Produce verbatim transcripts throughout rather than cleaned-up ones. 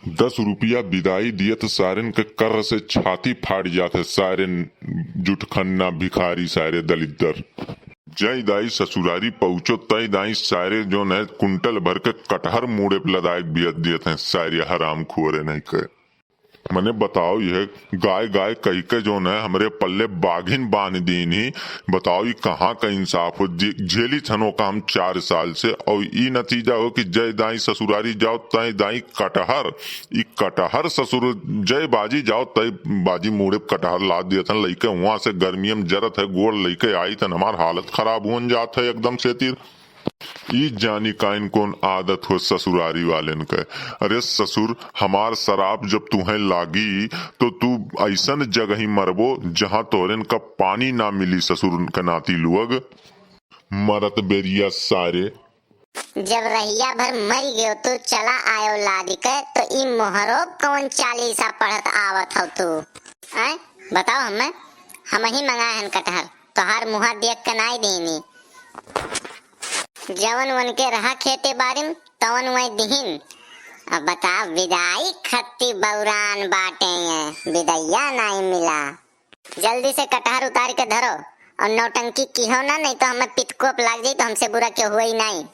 दस रुपया बिदाई दियत सारेन के कर्र से छाती फाट जात है। सारेन जुटखन्ना भिखारी, सारे दलिद्दर। जय दाई ससुरारी पहुँचो, तय दाई सारे जौन है कुंटल भर के कटहर मूड़े पे लदायक बियत दियत हैं, सारे हराम खुअरे नहीं के। मने बताओ, यह गाय गाय कही के जौन है हमरे पल्ले बाघिन बांध दीन ही। बताओ, ई कहाँ का इंसाफ हो? जे-, झेली थनो का हम चार साल से, और ई नतीजा हो कि जय दाई ससुरारी जाओ, तय दाई कटहर, ई कटहर ससुर जय बाजी जाओ, तय बाजी मूड़े पे कटहर लाद दियत हन। लइके हुआं से गर्मियम जरत है, गोड़ लइके आई तन हमार हालत खराब हुअन जात है एकदम से तीर। ई जानी काइन कौन आदत हो ससुरारी वालेन के। अरे ससुर, हमार सराप जब तुहें लागी, तो तू अइसन जगही मरबो, जहाँ तोरेन का पानी ना मिली ससुर के नाती लुअग। मरत बेरिया सारे। जब रहिया भर मरि गयो तो चला आयो लादि के, तो ई मोहरो कौन चालीसा पढ़त आवत हौ तू? आय, बताओ हमें, हमही मंगाए हन कटहर, तोहार मुहा देख के नाई दीनी। जवन उनके रहा खेते बारी में, तवन वही दिहिन। अब बताओ, विदाई खत्ती बौरान बाटे हैं, विदैया नाई मिला। जल्दी से कटहर उतारि के धरो और नौटंकी किहो ना, नहीं तो हमें पितकोप लाग जाई तो हमसे बुरा केहू होई नाई।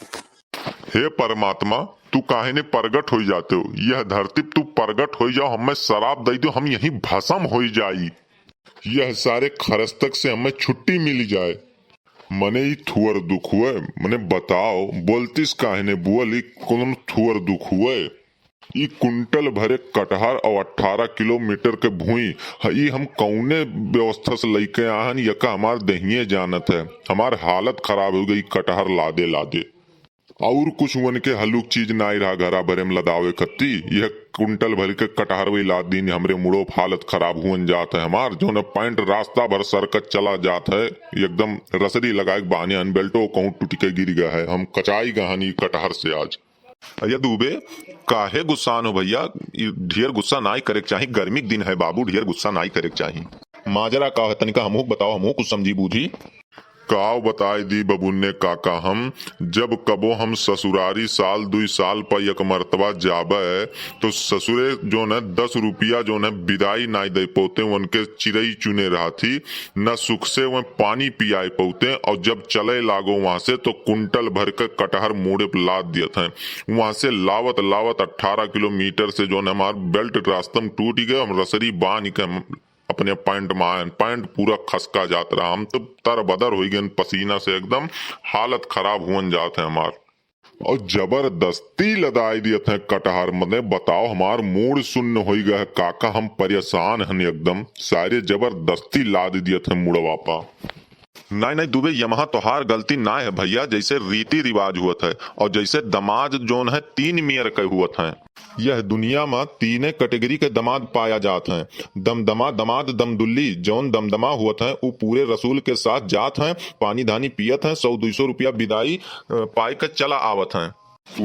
हे परमात्मा, तू काहे ने परगट होई जाते हो? यह धरती पे तू परगट होई जाओ, हमें सराप दई दो, हम यहीं भसम होई जाई। यह सारे खरस्तक से हमें छुट्टी मिली जाए। मने ई थुअर दुख हुए, मने बताओ, बोलतिस काहे ने बुअल, ई कौन थुअर दुख हुए? ई कुंटल भरे कटहर और अठारह किलोमीटर के भूई ह, ई हम कौने व्यवस्था से लइके आहन, यका हमार दहिये जानत है। हमार हालत खराब हो गई कटहर लादे लादे। और कुछ उनके हलुक चीज नाई रहा घरा भरे में लदावे खत्ती। यह कुंटल भर के कटहर वही लाद दीन हमरे मुड़ो, हालत खराब हुअन जात है हमार। जौन पैंट रास्ता भर सरकत चला जात है, एकदम रसरी लगाए के बहाने अनबेल्टो कहूँ टूट के गिर गया है। हम कचाई गहन ई कटहर से आज। अरे दुबे, काहे गुस्सान हो भैया? ई ढेर गुस्सा नाई करे के चाही, गर्मी के दिन है बाबू, ढेर गुस्सा नाई करे के चाही। माजरा का है, तनिका हमहू के बताओ, हमहू कुछ समझी बूझी। काव बताए दी बबुन्ने काका, हम जब कबो हम ससुरारी साल दुई साल पर एक मर्तबा जाबे, तो ससुरे जौन है दस रुपया जौन है बिदाई नाई दे पौते, उनके चिरई चुने रहा थी, न सुख से वह पानी पियाए पौते, और जब चले लागो वहां से तो कुंटल भर के कटहर मूड़े पे लाद दियत हैं। वहां से लावत लावत अठारह किलोमीटर से जौन हमार बेल्ट रास्ता में टूट गए, हम रसरी बांध के हम अपने पैंट में आयन, पैंट पूरा खसका जात रहा, हम तो तर बदर हो गए पसीना से, एकदम हालत खराब हुअन जात है हमार। और जबरदस्ती लदाई दियत हैं कटहर, मने बताओ, हमार मूड सुन्न होई गए है काका, हम परेशान हन एकदम। सारे जबरदस्ती लाद दियत हैं मुड़वा पा। नाई, नाई, दुबे, यमहा तोहार गलती नाई है भैया, जैसे रीति रिवाज हुअत है और जैसे दमाद जौन है तीन मेयर के हुअत हैं। यह दुनिया मा तीने category के दमाद पाया जात हैं। दमदमा दमाद दमदुल्ली, जौन दमदमा हुअत हैं, उ पूरे रसूल के साथ जात हैं, पानी धानी पियत हैं, सौ दुई सौ रुपया बिदाई, अ, पाए के चला आवत हैं।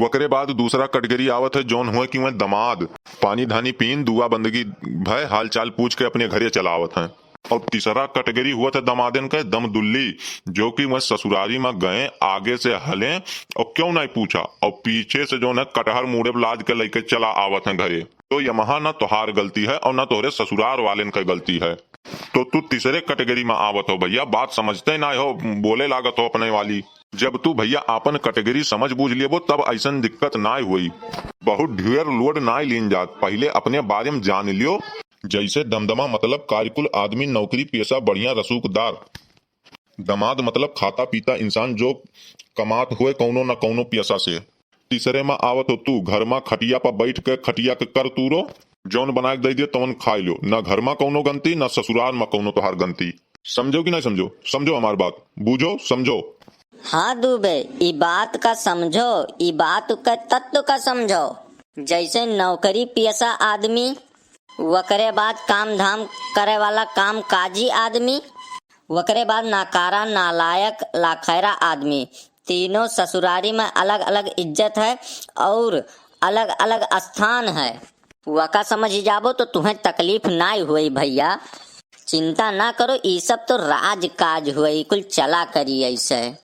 वकरे बाद दूसरा category आवत है, जौन हुए कि वह दमाद, पानी धानी पीन, दुआ बंदगी भय, हाल चाल पूछ के अपने घरे चला आवत हैं। और तीसरा category हुआ था दमादन का दमदुल्ली, जो कि वह ससुरारी में गए, आगे से हले और क्यों नहीं पूछा, और पीछे से जो है कटहर मूड़े पे लाद के लेके चला आवत हैं घरे। तो यमहा ना तोहार गलती है और ना तोहरे ससुरार वालेन का गलती है। तो तू तीसरे category में आवत हो भैया, बात समझते ना हो, बोले लागत हो अपने वाली। जब तू भैया आपन category समझ बूझ लेबो तब ऐसन दिक्कत नाय होई। बहुत ढेर load नाय लीन जात, पहिले अपने बारे में जान लियो। जैसे दमदमा मतलब कार्यकुल आदमी, नौकरी पेशा बढ़िया रसूखदार। दमाद मतलब खाता पीता इंसान जो कमात हुए कौनो न कौनो पेशा से। तीसरे में आवत हो तू, घर में खटिया पर बैठ के खटिया के कर तूरो, जौन बना के दे दिए तौन खाए लो। ना घर में कौनो गनती, ना ससुराल में कौनो तोहार गनती। समझो कि नहीं समझो? समझो हमार बात, बूझो, समझो। हाँ दुबे, ई बात का समझो, ई बात का तत्व का समझो। जैसे नौकरी पेशा आदमी, वकरे बाद काम धाम करे वाला काम काजी आदमी, वकरे बाद नाकारा, नालायक, लाखैरा आदमी। तीनों ससुरारी में अलग-अलग इज्जत है और अलग-अलग स्थान है। वका समझ जाबो तो तुहें तकलीफ नाय होई भैया। चिंता ना करो, ई सब तो राज काज होई, कुल चला करी ऐसे।